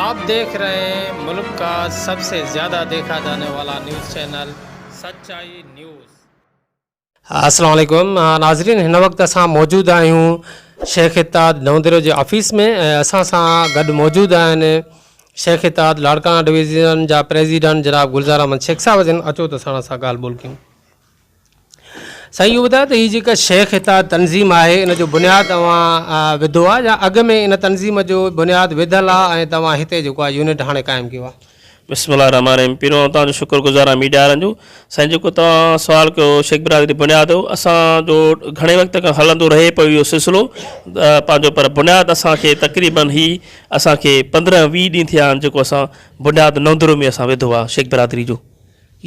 آپ ديک رهي هين ملڪ ڪا سب سي زياده ديکا جاني والا نيوز چينل سچائي نيوز. السلام عليڪم ناظرين هن وقت اسان موجود آهيون شيخ اتحاد نئون ديرو جي آفيس ۾ ۽ اسان سان گڏ موجود آهن شيخ اتحاد لاڙڪاڻا ڊويزن جا پريزيڊنٽ جناب گلزار احمد شيخ صاحب جن اچو ته ساڻس سان ڳالهه ٻولهه ڪيون. سائين اهو ٻڌايو ته هي جيڪا شيخ اتحاد تنظيم آهي ان جو بنياد اوهان وڌو آهي يا اڳ ۾ ان تنظيم جو بنياد وڌل آهي ۽ توهان هتي جيڪو آهي يونٽ هاڻي قائم ڪيو آهي. بسم الله الرحمٰن الرحيم پهريون آئون توهان جو شڪر گذار آهيان ميڊيا وارن جو سائين جيڪو توهان سوال ڪيو شيخ برادري بنياد جو اسان جو گهڻي وقت کان هلندو رهي پيو اهو سلسلو پنهنجو پر بنياد اسان کي تقريبن هي اسان کي 15 20 ڏينهن ٿيا آهن جيڪو اسان بنياد نوندرو ۾ اسان وڌو آهي شيخ برادري جو.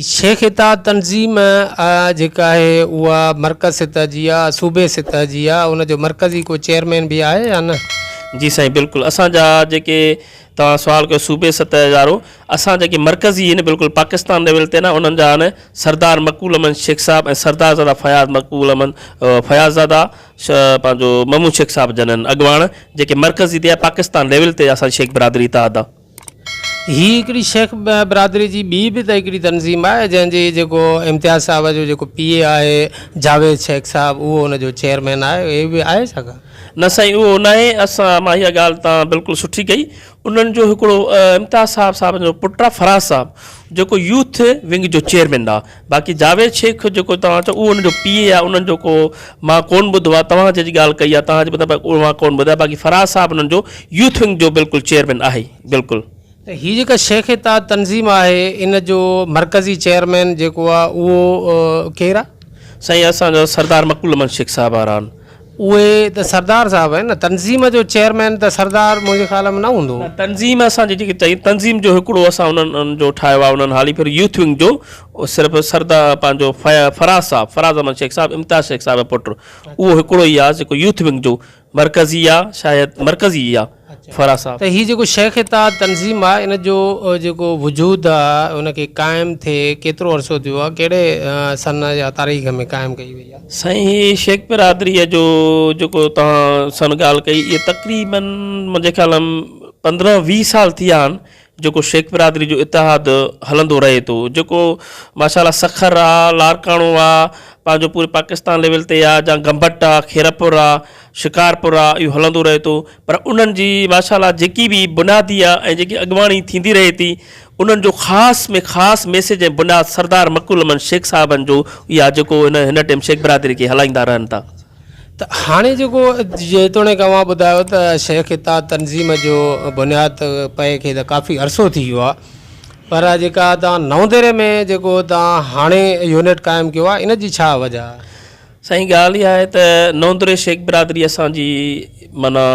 شيخ اتحاد تنظيم جيڪا آهي اها مرڪز سطح جي آ صوبي سطح جي آ ان جو مرڪزي ڪو چيئرمين به آهي يا نه؟ جي سائين بلڪل اسان جا جيڪي توهان سوال ڪيو صوبي سطح وارو اسان جيڪي مرڪزي آهن بلڪل پاڪستان ليول تي نه انهن جا آهن سردار مقبول احمد شيخ صاحب ۽ سردار زاده فياض مقبول احمد فياض زاده پنهنجو محمود شيخ صاحب جن آهن اڳواڻ جيڪي مرڪزي تي پاڪستان ليول تي اسان شيخ برادري اتحاد آ. هي هڪڙي شيخ برادري جي ٻي به ته هڪڙي تنظيم آهي جنهن جي جيڪو امتياز صاحب جو جيڪو پي اي آهي جاويد شيخ صاحب اهو ان جو چيئرمين آهي اهي به آهي ڇا ڪا؟ نه سائين اهو ناهي اسان مان اها ڳالهه تان بلڪل سٺي ڪئي انهن جو هڪڙو امتياز صاحب صاحب جو پٽ آهي فراز صاحب جيڪو يوٿ ونگ جو چيئرمين آهي باقي جاويد شيخ جيڪو توهان چئو اهو ان جو پي اي آهي انهن جو ڪو مان ڪون ٻڌو آهي توهان جيڪي ڳالهه ڪئي آهي توهان جي ٻڌا پر اهو مان ڪون ٻڌو آهي باقي فراز صاحب انهن جو يوٿ ونگ جو بلڪل چيئرمين آهي بلڪل. ته هي جيڪا شيخ اتحاد تنظيم آهي ان جو مرڪزي چيئرمين جيڪو آهي اهو ڪير آهي؟ سائين اسان جو سردار مقبول احمد شيخ صاحب وارا آهن. اهي ته سردار صاحب آهن نه تنظيم جو چيئرمين ته سردار منهنجي خيال ۾ نه هوندو. نه تنظيم اسان جي جيڪي چئي تنظيم جو هڪڙو اسان انهن جو ٺاهيو آهي انهن حالي ڦر يوٿ ونگ جو صرف سردار پنهنجو فراز صاحب فراز احمد شيخ صاحب امتياز شيخ صاحب جو پٽ اهو هڪڙو ئي آهي جيڪو يوٿ ونگ جو مرڪزي آ شايد مرڪزي ئي آ فرح صاحب. ته هي جيڪو شيخ اتحاد تنظيم آ ان جو جيڪو وجود آ ان کي قائم ٿئي ڪيترو عرصو ٿيو آ ڪهڙي سن يا تاريخ ۾ قائم ڪئي وئي آ؟ سائين هي شيخ برادري جو جيڪو توهان سن ڳالهه ڪئي اهي تقريبن منهنجي خيال م 15 20 سال ٿي ويا آهن جيڪو شيخ برادري جو اتحاد هلندو رهي ٿو جيڪو ماشاء الله سکر آ لاڙڪاڻو آ پنهنجو پوري پاڪستان ليول تي آ جا گمبٽ آ خيرپور آ شڪارپور آ اهو هلندو رهي ٿو پر انهن جي ماشاء الله جيڪي به بنيادي آ ۽ جيڪي اڳواڻي ٿيندي رهي ٿي انهن جو خاص ۾ خاص ميسيج ۽ بنياد سردار مقبول احمد شيخ صاحبن جو ئي آ جيڪو هن هن ٽيم شيخ برادري کي هلائيندا رهن ٿا. ته هاڻي جيڪو جيتوڻيڪ اوهان ٻڌايو ته شيخ اتحاد تنظيم جو بنياد پئي کي ته ڪافي عرصو ٿي ويو آهي پر جيڪا توهان نئون ديري ۾ جيڪو توهان هاڻي يونٽ قائم ڪيو آهي ان جي ڇا وجه آهي؟ سائين ڳالهه اها آهي ته نئون دري شيخ برادري اسان جي معنيٰ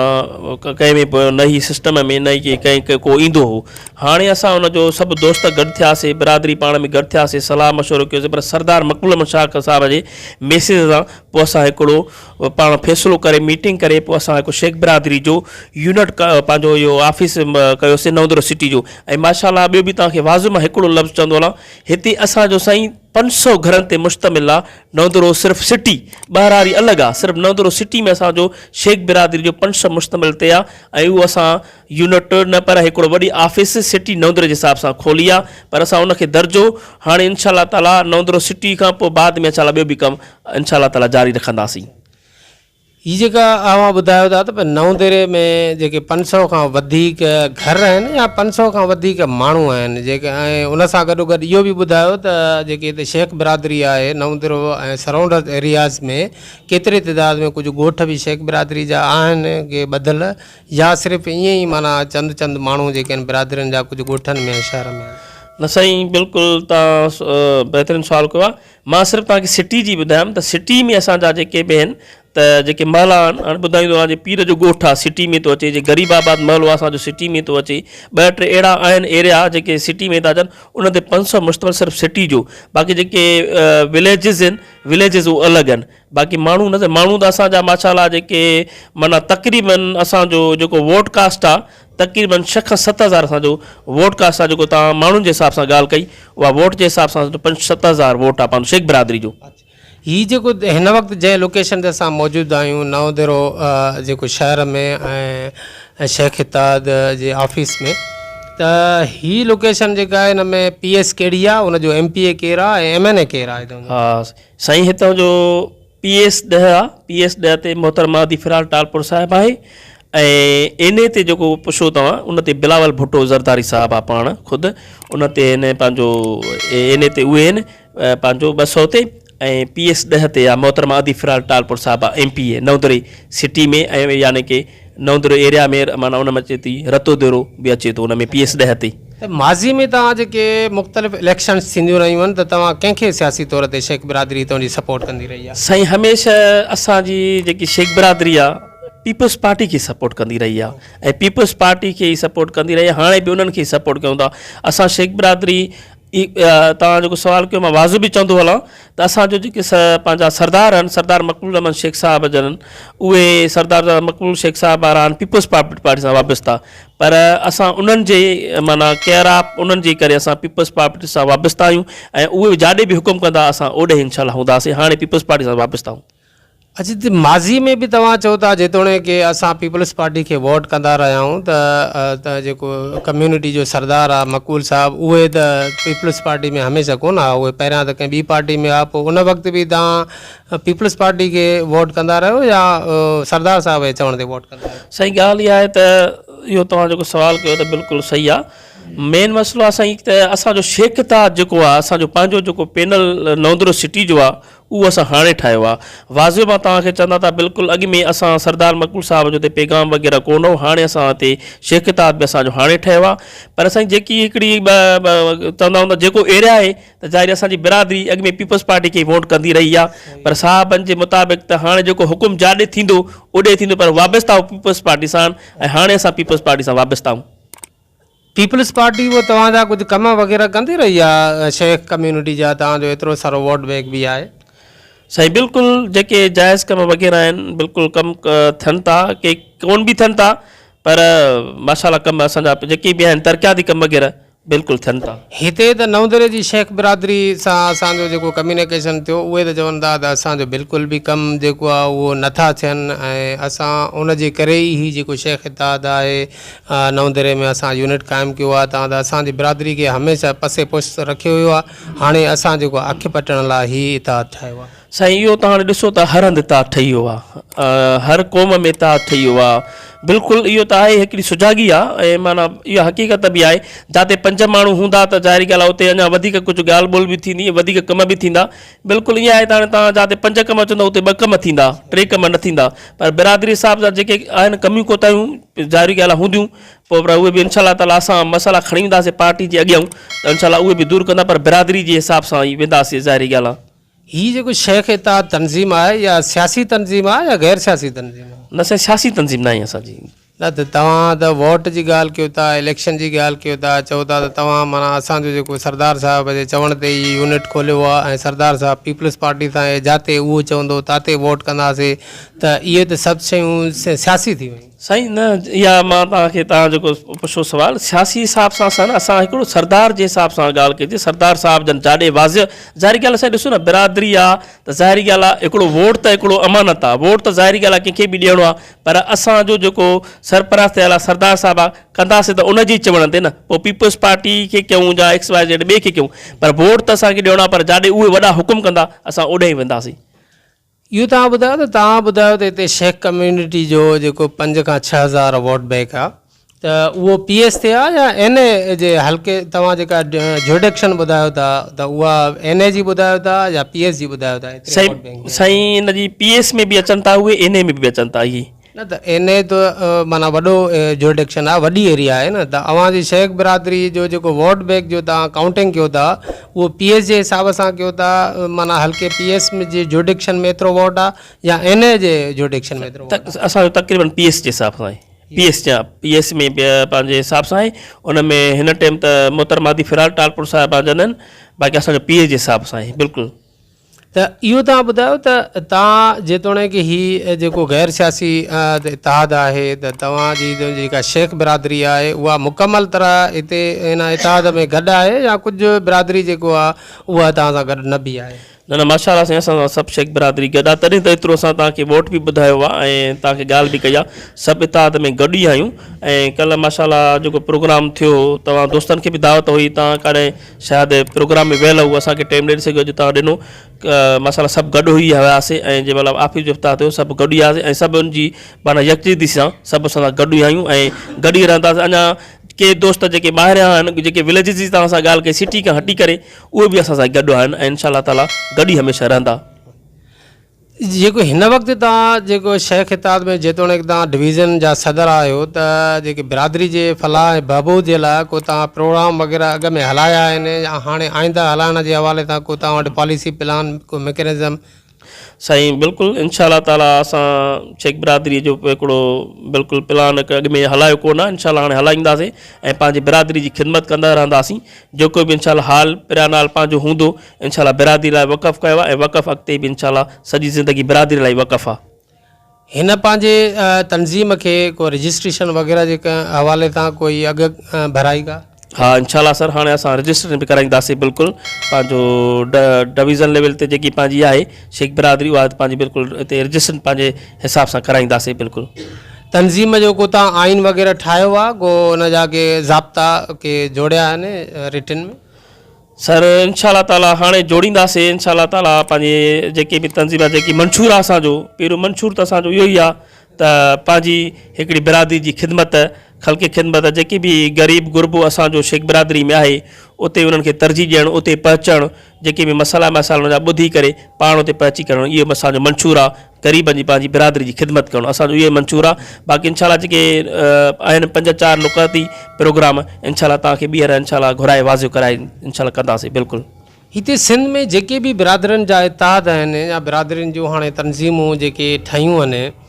ڪنهن ۾ به نه هي سسٽم ۾ نه ئي ڪنهن ڪو ايندو هو هاڻي اسان ان جو سڀ دوست گڏ ٿياسي برادري پاڻ ۾ گڏ ٿياسي صلاح مشورو ڪيوسي پر سردار مقبول احمد شاهه صاحب جي ميسيج سان پوء اسان هڪڙو پاڻ فيصلو ڪري ميٽنگ ڪري پوء اسان هڪ شيخ برادري جو يونٽ پنهنجو اهو آفيس ڪيوسين نئون درو سٽي جو ۽ ماشاء الله ٻيو به توهان کي واضح مان هڪڙو لفظ چوندو هلان هتي اسان جو سائين 500 گهرن تي مشتمل آ نئون درو صرف سٽي ٻهراڙي الڳ آ صرف نئون درو سٽي ۾ اسان جو شيخ برادري جو 500 مشتمل تي آ ۽ اهو اسان يونٽ نه پر هڪڙو وڏي آفيس سٽي نوندري جي حساب سان کولي آ پر اسان ان کي درجو هاڻي انشاء الله تعالي نوندرو سٽي کان پوء بعد ۾ انشاء الله ٻيو به ڪم انشاء الله تعالي جاري رکنداسين. هي جيڪا اوهان ٻڌايو ٿا ته نئون ديري ۾ جيڪي 500 کان وڌيڪ گهر آهن يا 500 کان وڌيڪ ماڻهو آهن جيڪي ۽ ان سان گڏو گڏ اهو به ٻڌايو ته جيڪي هتي شيخ برادري آهي نئون ديرو ۽ سرائونڊر ايرياز ۾ ڪيتري تعداد ۾ ڪجهه ڳوٺ به شيخ برادري جا آهن ڪي ٻڌل يا صرف ائين ئي معنيٰ چند چند ماڻهو جيڪي آهن برادرين جا ڪجهه ڳوٺن ۾ ۽ شهر ۾ آهن. نه سائين بلڪل توهان بهترين سوال ڪيو آهي مان صرف توهان کي سٽي جي ٻڌايم ته سٽي ۾ اسان جا جيڪي به آهن ته جيڪي محلا آهن هاڻي ٻڌائيندو آهيان جي پير جو ڳوٺ آهي سٽي ۾ ٿو اچي جي غريب آباد محلو آهي اسان جو سٽي ۾ ٿو اچي ٻه ٽي اهڙا آهن ايريا جيڪي سٽي ۾ ٿا اچن ان تي 500 مشتمل صرف سٽي جو باقي جيڪي وليجز آهن وليجز اهي الڳ آهن باقي ماڻهو نه ماڻهو ته اسان جا ماشاء الله جيڪي معنيٰ تقريبن اسان جو جيڪو ووٽ ڪاسٽ آ تقريبن ڇهه کان 7000 اسان جو ووٽ ڪاسٽ آ جيڪو توهان ماڻهن جي حساب سان ڳالهه ڪئي اها ووٽ جي حساب سان پنج 7000 ووٽ آ پنهنجو شيخ برادري جو. هي جيڪو هن وقت جنهن لوڪيشن تي اسان موجود آهيون نئون ديرو جيڪو شهر ۾ ۽ شيخ اتحاد جي آفيس ۾ ته هي لوڪيشن جيڪا آهي ان ۾ پي ايس ڪهڙي آهي ان جو ايم پي اي ڪير آهي ۽ ايم اين اي ڪير آهي هتان جو؟ ها سائين هتان جو پي ايس 10 آهي پي ايس 10 تي محترم مهدي فرار ٽالپر صاحب آهي ۽ اين اي تي جيڪو پڇو توهان ان تي بلاول ڀٽو زرداري صاحب آهي پاڻ خود ان تي هن پنهنجو اين اي تي اهي آهن پنهنجو 200 تي ۽ پي ايس 10 تي آ محترمه ادي فرحال ٽالپر صاحبه ايم پي اي نودري سٽي ۾ ۽ يعني ڪي نودري ايريا ۾ معنيٰ ان ۾ اچي ٿي رتو ديرو به اچي ٿو ان ۾ پي ايس 10 تي. ته ماضي ۾ توهان جيڪي مختلف اليڪشنس ٿينديون رهيون آهن ته توهان ڪنهن کي سياسي طور تي شيخ برادري هتان جي سپورٽ ڪندي رهي آهي؟ سائين هميشه اسان جي جيڪي شيخ برادري آ پيپلز پارٽي کي سپورٽ ڪندي رهي آ ۽ پيپلز پارٽي کي ئي سپورٽ ڪندي رهي آ هاڻي به انهن کي ئي سپورٽ ڪيون ٿا اسان شيخ برادري توهان جيڪو سوال ڪيو مان واضح به چوندو هلان ته اسان جو جيڪي پنهنجا سردار آهن سردار مقبول احمد شيخ صاحب جن اهي سردار مقبول شيخ صاحب وارا آهن پيپلز پارٽي سان وابسته پر اسان انهن جي معنيٰ ڪيئر آف انهن جي ڪري اسان پيپلز پارٽي سان وابسته آهيون ۽ اهي جاڏي به حڪم ڪندا اسان اوڏي انشاء الله هونداسين هاڻي پيپلز پارٽي سان وابسته آهيون. اچ ته ماضي ۾ به توهان چئو ٿا جيتوڻيڪ اسان پيپلز پارٽي کي ووٽ ڪندا رهيا آهيون ته ته جيڪو ڪميونٽي جو سردار آهي مقبول صاحب اهي ته پيپلز پارٽي ۾ هميشه ڪونه هئا اهي پهريان ته ڪنهن ٻي پارٽي ۾ هئا پوء ان وقت به توهان پيپلز پارٽي کي ووٽ ڪندا رهيو يا سردار صاحب جي چوڻ تي ووٽ ڪندا رهيو. سائين ڳالهه اها آهي ته اهو توهان جيڪو سوال ڪيو ته بلڪل صحيح آهي مين مسئلو آهي سائين ته اسان جو شيخ اتحاد جيڪو آهي اسان جو پنهنجو جيڪو پينل نوندرو سٽي جو آهي اهو اسان هاڻي ٺاهيو آ. واضح مان توهان کي چوندان ته بلڪل اڳ ۾ اسان سردار مقبول صاحب جو هتي پيغام وغيره ڪو نه هو هاڻي اسان هتي شيخ اتحاد به اسان جو هاڻي ٺهيو آ پر سائين جيڪي هڪڙي چوندا هوندا جيڪو ايريا آهي ته ظاهري اسان جي برادري اڳ ۾ پيپلز پارٽي کي ووٽ ڪندي رهي آ پر صاحبن جي مطابق ته هاڻي جيڪو حڪم جاڏي ٿيندو اوڏي ٿيندو پر وابسته هو پيپلز پارٽي سان ۽ هاڻي اسان پيپلز پارٽي سان وابسته آهيون. پيپلز پارٽي اهو توهان جا ڪجهه ڪم وغيره ڪندي رهي آ شيخ ڪميونٽي جا توهان جو ايترو سارو ووٽ بينڪ به آهي. سائين بلڪل جيڪي جائز ڪم وغيره آهن بلڪل ڪم ٿين ٿا ڪي ڪون به ٿين ٿا پر ماشاء الله ڪم اسان جا جيڪي به آهن ترقياتي ڪم وغيره بلڪل ٿين ٿا. هتي ته نئون ديري جي شيخ برادري سان اسان جو جيڪو ڪميونيڪيشن ٿيو اهي ته چون ٿا ته اسان جو بلڪل به ڪم جيڪو آهي اهو نٿا ٿين ۽ اسان ان جي ڪري ئي هي جيڪو شيخ اتحاد آهي نئون دري ۾ اسان يونٽ قائم ڪيو آهي تان ته اسان جي برادري کي هميشه پس پشت رکيو ويو آهي هاڻي اسان جيڪو آهي اک پٽڻ لاء هي اتحاد ٺاهيو آهي. سائين اهو ته هاڻي ڏسو ته هر هنڌ اتحاد ٺهي ويو آهي هر قوم ۾ اتحاد ٺهي ويو آهي بلڪل اهو ته آهي هڪڙي سجاڳي آهي ۽ معنيٰ اها حقيقت به آهي جاتي پنج ماڻهو هوندا ته ظاهري ڳالهه آهي اتي اڃا وڌيڪ ڪجهه ڳالهه ٻولهه به ٿيندي ۽ وڌيڪ ڪم به ٿيندا بلڪل ائين آهي ته هاڻي توهان جاتي پنج ڪم چوندؤ اتي ٻه ڪم ٿيندا ٽي ڪم نه ٿيندا پر برادري حساب سان جيڪي آهن ڪميون ڪوتاهيون ظاهري ڳالهه آهي هونديون پوء پر اهي به انشاء الله تعالي اسان مسئلا کڻي وينداسين پارٽي جي اڳيان ته انشاء الله اهي به دور ڪندا پر برادري جي حساب سان ئي وينداسين ظاهري ڳالهه آهي. هي جيڪو شيخ اتحاد تنظيم آهي اها سياسي تنظيم آهي يا غير سياسي تنظيم آهي؟ نه سائين سياسي تنظيم ناهي اسان جي. نه ته توهان ته ووٽ جي ڳالهه ڪيو ٿا، اليڪشن جي ڳالهه ڪيو ٿا، چئو ٿا ته توهان معنيٰ اسان جو جيڪو سردار صاحب جي چوڻ تي هي يونٽ کوليو آهي ۽ سردار صاحب پيپلز پارٽي سان آهي جاتي اهو چوندو تاتي ووٽ ڪنداسي ته اهي ته سڀ شيون سياسي ٿي ويون. سائين نه اها مان توهان کي توهان جيڪو پڇيو سوال سياسي حساب سان اسان نه اسان هڪڙو سردار جي حساب سان ڳالهه ڪئي سي سردار صاحب جن جاڏي واضح ظاهري ڳالهه سائين ڏسو نه برادري آ ته ظاهري ڳالهه آ هڪڙو ووٽ ته هڪڙو امانت آ ووٽ ته ظاهري ڳالهه آ ڪنهن کي به ڏيڻو آ پر اسان جو جيڪو سرپرست اعليٰ سردار صاحب آ ڪنداسين ته ان جي چوڻ تي نه پوء پيپلز پارٽي کي ڪيون يا ايڪس واء زيڊ ٻئي کي ڪيون پر ووٽ ته اسان کي ڏيڻو آ پر جاڏي اهي وڏا حڪم ڪندا اسان اوڏي ئي وينداسين. اهو توهان ٻڌايو ته توهان ٻڌايو ته هتي شيخ ڪميونٽي جو جيڪو پنج کان 6000 ووٽ بينڪ آ ته اهو پي ايس تي آ يا اين اي جي حلقي توهان جيڪا جوڊڪشن ٻڌايو ٿا ته اها اين اي جي ٻڌايو ٿا يا پي ايس جي ٻڌايو ٿا ايتري ووٽ بينڪ سائين سائين ان جي پي ايس ۾ به اچن ٿا اهي اين اي ۾ به اچن ٿا اهي. نه ته اين اي ته معنيٰ وڏو جوڊڪشن آ وڏي ايريا آهي نه ته اوهان جي شيخ برادري جو جيڪو ووٽ بينڪ جو توهان ڪائونٽنگ ڪيو ٿا اهو پي ايس جي حساب سان ڪيو ٿا معنيٰ حلقي پي ايس جي جوڊڪشن ۾ ايترو ووٽ آ يا اين اي جي جوڊڪشن ۾ ايترو ووٽ آ. اسان جو تقريبن پي ايس جي حساب سان آهي. پي ايس جا پي ايس ۾ به پنهنجي حساب سان آهي ان ۾ هن ٽيم ته محترم مهدي فرار ٽالپر صاحب جن آهن باقي اسان جو پي ايس جي حساب سان آهي بلڪل. ته اهو توهان ٻڌايو ته توهان جيتوڻيڪ هي جيڪو غير سياسي اتحاد آهي ته توهان جي جيڪا شيخ برادري آهي اها مڪمل طرح هتي هن اتحاد ۾ گڏ آهي يا ڪجهه برادري جيڪو آهي اها توهان سان گڏ نه به آهي. نه نه ماشاء الله سائين اسان سان سڀ شيخ برادري گڏ آ تڏهن ته ايترو اسان توهان کي ووٽ به ٻڌايو آ ۽ توهان کي ڳالهه به ڪئي آ سڀ اتحاد ۾ گڏ ئي آهيون ۽ ڪلهه ماشاء الله جيڪو پروگرام ٿيو توهان دوستن کي به دعوت هئي توهان ڪاڏي شايد پروگرام ۾ ويل هو اسان کي ٽيم ڏئي سگهيو جو توهان ڏنو ماشاء الله سڀ گڏ هئي هياسي ۽ جنهن مهل آفيس جو افتتاح ٿيو سڀ گڏ ئي هياسي ۽ سڀ ان جي معنيٰ يڪجهتي سان سڀ اسان سان گڏ ئي آهيون ۽ گڏ ئي رهنداسين اڃا ڪي دوست جيڪي ٻاهريان آهن جيڪي وليجز جي توهان سان ڳالهه ڪئي سٽي کان هٽي ڪري اهي به اسان سان گڏ آهن ۽ انشاء الله تعالي گڏ ئي هميشه رهندا. جيڪو هن وقت توهان جيڪو شيخ اتحاد ۾ جيتوڻيڪ توهان ڊويزن جا صدر آهيو ته جيڪي برادري جي فلاح ۽ بهبود جي لاء ڪو توهان پروگرام وغيره اڳ ۾ هلايا آهن يا هاڻي آئنده هلائڻ جي حوالي سان ڪو توهان وٽ پاليسي پلان ڪو ميڪنزم سائين بلڪل انشاء الله تعالي اسان شيخ برادري جو هڪڙو بلڪل پلان اڳ ۾ هلايو ڪو نه انشاء الله هاڻي هلائينداسين ۽ پنهنجي برادري جي خدمت ڪندا رهنداسين جيڪو به انشاء الله حال پريانال پنهنجو هوندو انشاء الله برادري لاء وقف ڪيو آهي ۽ وقف اڳتي به انشاء الله سڄي زندگي برادري لاء وقف آهي. هن پنهنجي تنظيم کي ڪو رجسٽريشن وغيره جي ڪنهن حوالي سان ڪوئي اڳ ڀرائي ڪا. ها انشاء الله سر هاڻي اسان رجسٽريشن به ڪرائينداسين بلڪل پنهنجو ڊويزن ليول تي جيڪي پنهنجي آهي شيخ برادري اها پنهنجي بلڪل اتي رجسٽريشن پنهنجي حساب سان ڪرائينداسين بلڪل. تنظيم جو ڪو تان آئين وغيره ٺاهيو آ ڪو ان جا ڪي ضابطا ڪي جوڙيا آهن رٽن ۾. سر انشاء الله تعالي هاڻي جوڙينداسين انشاء الله تعالي پنهنجي جيڪي به تنظيم آ جيڪي منشور آ اسان جو پهريون منشور ته اسان جو اهو ئي آ ته پنهنجي هڪڙي برادري جي خدمت خلق خدمت جيڪي به غريب غربو اسان جو شيخ برادري ۾ آهي اتي انهن کي ترجيح ڏيڻ اتي پهچڻ جيڪي به مسئلا مسائل ان جا ٻڌي ڪري پاڻ اتي پهچي ڪرڻ اهو اسان جو منشور آ غريبن جي پنهنجي برادري جي خدمت ڪرڻ اسان جو اهو ئي منشور آ باقي انشاء الله جيڪي آهن پنج چار نقاطي پروگرام انشاء الله توهان کي ٻيهر انشاء الله گهرائي واضح ڪرائي انشاء الله ڪنداسين بلڪل. هتي سنڌ ۾ جيڪي به برادرين جا اتحاد آهن يا برادرين جون هاڻي تنظيمون جيڪي ٺهيون آهن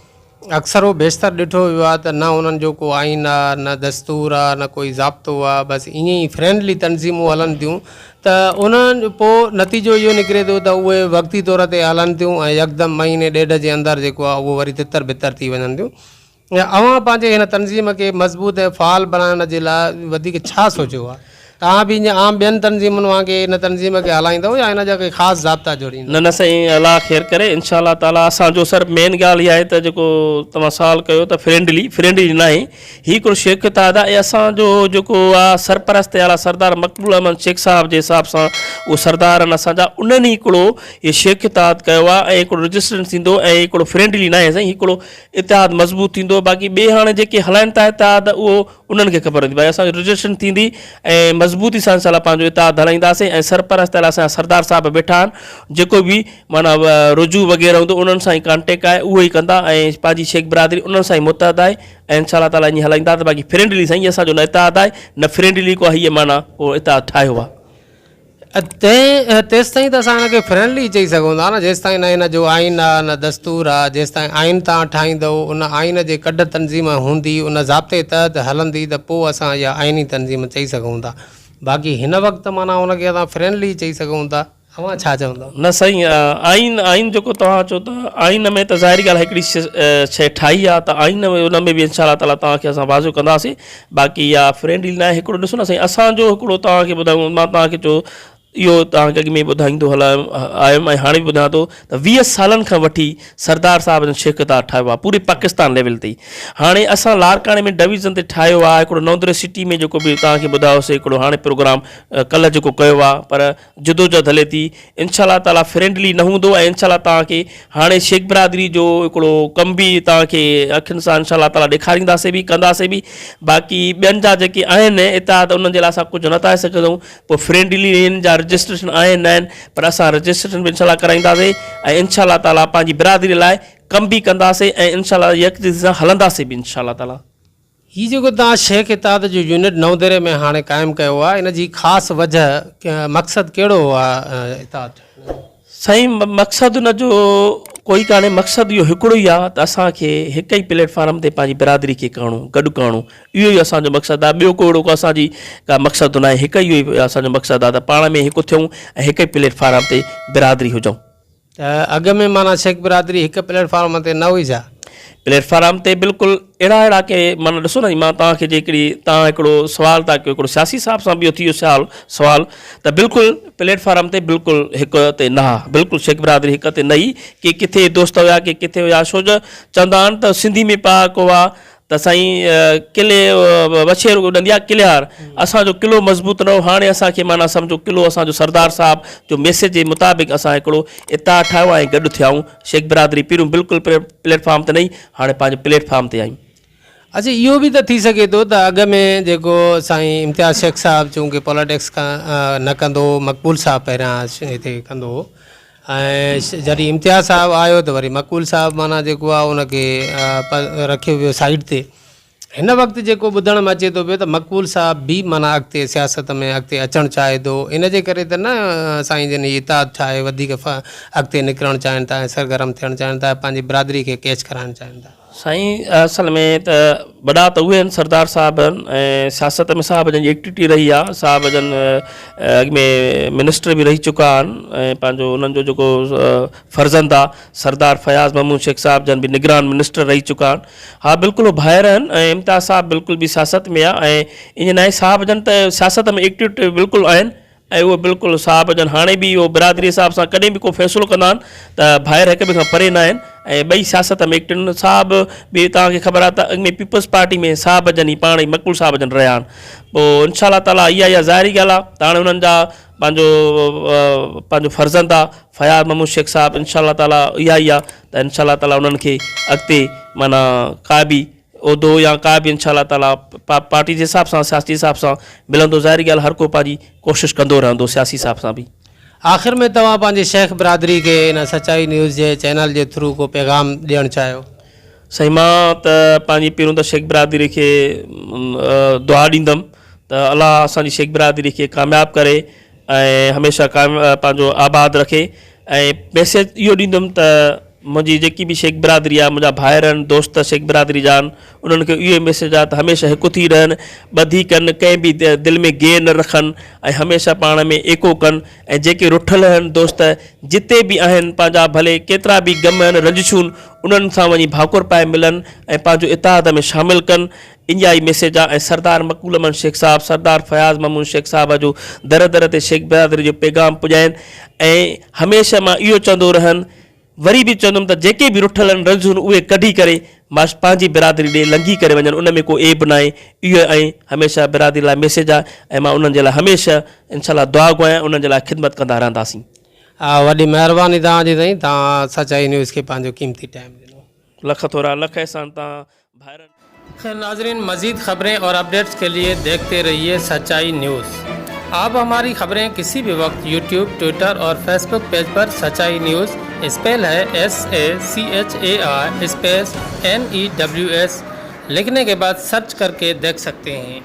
اڪثر و بيشتر ڏٺو ويو آهي ته نه انهن جو ڪو آئين آهي نه دستور آهي نه ڪوئي ضابطو آهي بس ائين ئي فرينڊلي تنظيمون هلن ٿيون ته انهن جو پوء نتيجو اهو نڪري ٿو ته اهي وقتي طور تي هلن ٿيون ۽ يڪدم مهيني ڏيڍ جي اندر جيڪو آهي اهو وري تتر بتر ٿي وڃن ٿيون اوهان پنهنجي هن تنظيم کي مضبوط ۽ فعال بڻائڻ جي لاء وڌيڪ ڇا سوچيو آهي؟ توهان به ائين عام ٻين تنظيمن وانگي هن تنظيم کي هلائيندؤ يا هن جا ڪي خاص ضابطا جوڙيندؤ؟ نه نه سائين الله خير ڪري انشاء الله تعالي اسان جو سر مين ڳالهه اها آهي ته جيڪو توهان سوال ڪيو ته فرينڊلي فرينڊلي ناهي هي هڪڙو شيخ اتحاد آهي ۽ اسان جو جيڪو آهي سرپرست اعليٰ سردار مقبول احمد شيخ صاحب جي حساب سان اهو سردار آهن اسان جا انهن ئي هڪڙو هي شيخ اتحاد ڪيو آهي ۽ هڪڙو رجسٽريشن ٿيندو ۽ هڪڙو فرينڊلي ناهي سائين هڪڙو اتحاد مضبوط ٿيندو باقي ٻئي هاڻي جيڪي هلائن ٿا اتحاد اهو انهن کي خبر هوندي ڀائي اسان جو رجسٽريشن ٿيندي ۽ مضبوطي سان انشاء الله پنهنجو اتحاد هلائينداسين ۽ سرپرست اعليٰ اسان جا سردار صاحب ويٺا آهن جيڪو به معنيٰ رجوع وغيره هوندو انهن سان ئي ڪانٽيڪ آهي اهو ئي ڪندا ۽ پنهنجي شيخ برادري انهن سان ئي متحد آهي ۽ انشاء الله تعالٰي ائين هلائيندا ته باقي فرينڊلي سائين اسان جو نه اتحاد آهي نه فرينڊلي ڪو هيء معنيٰ ڪو اتحاد ٺاهيو آهي. تنهن تيستائين ته اسان هن کي فرينڊلي چئي سگهون ٿا نه جيستائين نه هن جو آئين آ نه دستور آ جيستائين آئين توهان ٺاهيندؤ ان آئين جي ڪڍ تنظيم هوندي ان ضابطي تحت هلندي ته پوء اسان اها آئيني تنظيم چئي سگهون ٿا باقي هن وقت معنيٰ ان کي اسان فرينڊلي چئي سگهون ٿا اوهان ڇا چوندؤ؟ نه سائين آئين آئين جيڪو توهان چئو ٿا آئين ۾ ته ظاهري ڳالهه هڪڙي شيء ٺاهي آ ته آئين ۾ ان ۾ به انشاء الله تعالي توهان کي اسان واضح ڪنداسين باقي اها فرينڊلي ناهي هڪڙو ڏسو نه سائين اسان جو هڪڙو توهان کي ٻڌايون مان توهان کي چيو اهو توهان کي اڳ ۾ ٻڌائيندو هلايم آيم ۽ هاڻي به ٻڌايان ٿو ته 20 سالن کان وٺي سردار صاحب جن شيخ ڪتار ٺاهيو آهي پوري پاڪستان ليول تي هاڻي اسان لاڙڪاڻي ۾ ڊويزن تي ٺاهيو آهي هڪڙو نوندري سٽي ۾ جيڪو به توهان کي ٻڌايوسي هڪڙو هاڻي پروگرام ڪلهه جيڪو ڪيو آهي پر جدوجهد هلي ٿي انشاء الله تعالي فرينڊلي نه هوندو ۽ انشاء الله توهان کي هاڻي شيخ برادري جو هڪڙو ڪم به توهان کي اکين سان انشاء الله تعالي ڏيکارينداسين به ڪنداسين به باقي ٻين جا جيڪي آهن اتحاد انهن جي لاء اسان ڪجهه نٿا سگهون پوء فرينڊلي هن جا رجسٽريشن آهن نه آهن پر اسان رجسٽريشن به انشاء الله ڪرائينداسين ۽ انشاء الله تعالي پنهنجي برادري لاء ڪم به ڪنداسين ۽ انشاء الله يڪجهتي سان هلنداسين به انشاء الله تعالي. هي جيڪو توهان شيخ اتحاد جو يونٽ نئون ديري ۾ هاڻي قائم ڪيو آهي ان جي خاص وجهه مقصد ڪهڙو هو اتحاد ٺاهڻ جو؟ سائين مقصد ان جو ڪوئي ڪانهي مقصد اهو هڪڙو ئي آهي ته اسان کي هڪ ئي پليٽ فارم تي پنهنجي برادري کي ڪرڻو گڏ ڪرڻو اهو ئي اسان جو مقصد آهي ٻيو ڪو اهڙو ڪو اسان جي ڪا مقصد ناهي هڪ اهو ئي اسان جو مقصد آهي ته پاڻ ۾ هڪ ٿيون ۽ هڪ ئي پليٽ فارم تي برادري هجون. ته اڳ ۾ معنيٰ شيخ برادري هڪ پليٽ فارم تي نه هئي ڇا؟ پليٽ فارم تي بلڪل اهڙا اهڙا ڪي معنيٰ ڏسو نه مان توهان کي جيڪڙي توهان هڪڙو سوال ٿا ڪيو هڪڙو سياسي صاحب سان به اهو ٿي ويو سوال سوال ته بلڪل پليٽ فارم تي بلڪل هڪ تي نه ها بلڪل شيخ برادري هڪ تي نه هئي ڪي ڪٿي دوست هيا ڪي ڪٿي هيا ڇو جو چوندا آهن ته سنڌي ۾ پهاڪو آ ته سائين قلعي وڇير اڏندي آ قلعار اسان جو قلعو مضبوط نه هو هاڻي اسان کي معنيٰ سمجهو قلعو اسان جو سردار صاحب جو ميسيج جي مطابق اسان هڪڙو اتحاد ٺاهيو ۽ گڏ ٿيا آهيون شيخ برادري پهريون بلڪل پليٽ فارم تي نه هئي هاڻي پنهنجي پليٽ فارم تي آهيون. اڇا اهو به ته ٿي سگهي ٿو ته اڳ ۾ جيڪو سائين امتياز شيخ صاحب چونڪه پاليٽڪس نه ڪندو هو مقبول صاحب پهريان هتي ڪندو هو ۽ جڏهن امتياز صاحب آيو ته وري مقبول صاحب معنيٰ جيڪو آهي ان کي رکيو ويو سائيڊ تي هن وقت جيڪو ٻڌڻ ۾ اچي ٿو پيو ته مقبول صاحب به معنيٰ اڳتي سياست ۾ اڳتي اچڻ چاهي ٿو ان جي ڪري ته نه سائين جن هي اتحاد ٺاهي وڌيڪ اڳتي نڪرڻ چاهين ٿا ۽ سرگرم ٿيڻ چاهين ٿا پنهنجي برادري کي ڪيچ ڪرائڻ چاهين ٿا. سائين اصل ۾ ته وڏا ته اهي آهن سردار صاحب آهن ۽ سياست ۾ صاحب جن جي ايڪٽيوٽي رهي آهي صاحب جن اڳ ۾ منسٽر به رهي چڪا آهن ۽ پنهنجو انهن جو جيڪو فرزند آهي سردار فياض محمود شيخ صاحب جن به نگران منسٽر رهي چڪا آهن ها بلڪل هو ڀائر آهن ۽ امتياز صاحب بلڪل به سياست ۾ آهي ۽ ائين ناهي صاحب جن ته سياست ۾ ايڪٽيوٽ بلڪل آهن ۽ اهو بلڪل صاحب جن هاڻي به اهو برادري حساب سان ڪڏهن به ڪو فيصلو ڪندا آهن ته ڀائر هڪ ٻئي کان پري نه آهن ۽ ٻئي سياست ۾ ايڪٽن صاحب به توهان کي خبر آهي ته اڳ ۾ پيپلز پارٽي ۾ صاحب جن ئي پاڻ ئي مقبول صاحب جن رهيا آهن پوء انشاء الله تعالٰي اها اها ظاهري ڳالهه آهي ته هاڻي انهن جا پنهنجو پنهنجو فرزند آهي فياض محمود شيخ صاحب انشاء الله تعالٰي اها ئي آهي ته انشاء الله تعالٰي انهن کي اڳتي معنيٰ ڪا به عهدو يا ڪا به انشاء الله تعاليٰ پارٽي جي حساب سان سياسي حساب سان ملندو ظاهري ڳالهه هر ڪو پنهنجي ڪوشش ڪندو رهندو سياسي حساب سان به. آخر ۾ توهان پنهنجي شيخ برادري کي ان سچائي نيوز جي چينل جي ٿرو ڪو پيغام ڏيڻ چاهيو. سائين مان ته پنهنجي پهريون ته شيخ برادري کي دعا ڏيندم ته الله اسان جي شيخ برادري کي ڪامياب ڪري ۽ هميشه پنهنجو آباد رکي ۽ ميسيج اهو ڏيندم ته منهنجي جيڪي به شيخ برادري آهي منهنجا ڀائر آهن دوست شيخ برادري جا آهن انهن کي اهو ميسيج آهي ته هميشه هڪ ٿي رهن ٻڌي ڪن ڪنهن به دل ۾ گير نه رکن ۽ هميشه پاڻ ۾ ايڪو ڪن ۽ جيڪي رٺل آهن دوست جتي به آهن پنهنجا ڀلي ڪيترا به غم آهن رنجشون انهن سان وڃي ڀاڪر پائي ملن ۽ پنهنجو اتحاد ۾ شامل ڪن اها ئي ميسيج آ ۽ سردار مقبول احمد شيخ صاحب سردار فياض محمود شيخ صاحب جو در در تي شيخ برادري جو پيغام پڄائين ۽ هميشه مان اهو چوندو رهن وري به چوندم ته جيڪي به رٺل آهن رنجون اهي ڪڍي ڪري ماش پنهنجي برادري ڏي لنگهي ڪري وڃن ان ۾ ڪو عيب ناهي اهو ۽ هميشه برادري لاء ميسيج آ ۽ مان انهن جي لاء هميشه انشاء الله دعا گو آهيان انهن جي لاء خدمت ڪندا رهنداسين. وڏي مهرباني توهان جي سائين توهان سچائي نيوز کي پنهنجو قيمتي ٽائيم ڏنو. لک ٿورا لک احسان توهان ڀائرن. خير ناظرين مزيد خبرين اور اپڊيٽس کے لئي ديکتي رهيي سچائي نيوز آپ هماري خبرين ڪسي به وقت يوٽيوب ٽوئٽر اور فيسبوڪ پيج پر سچائي news spell he S A C H A I space N E W S لکني ڪي بعد سرچ ڪر ڪي ديک سڪتي هين.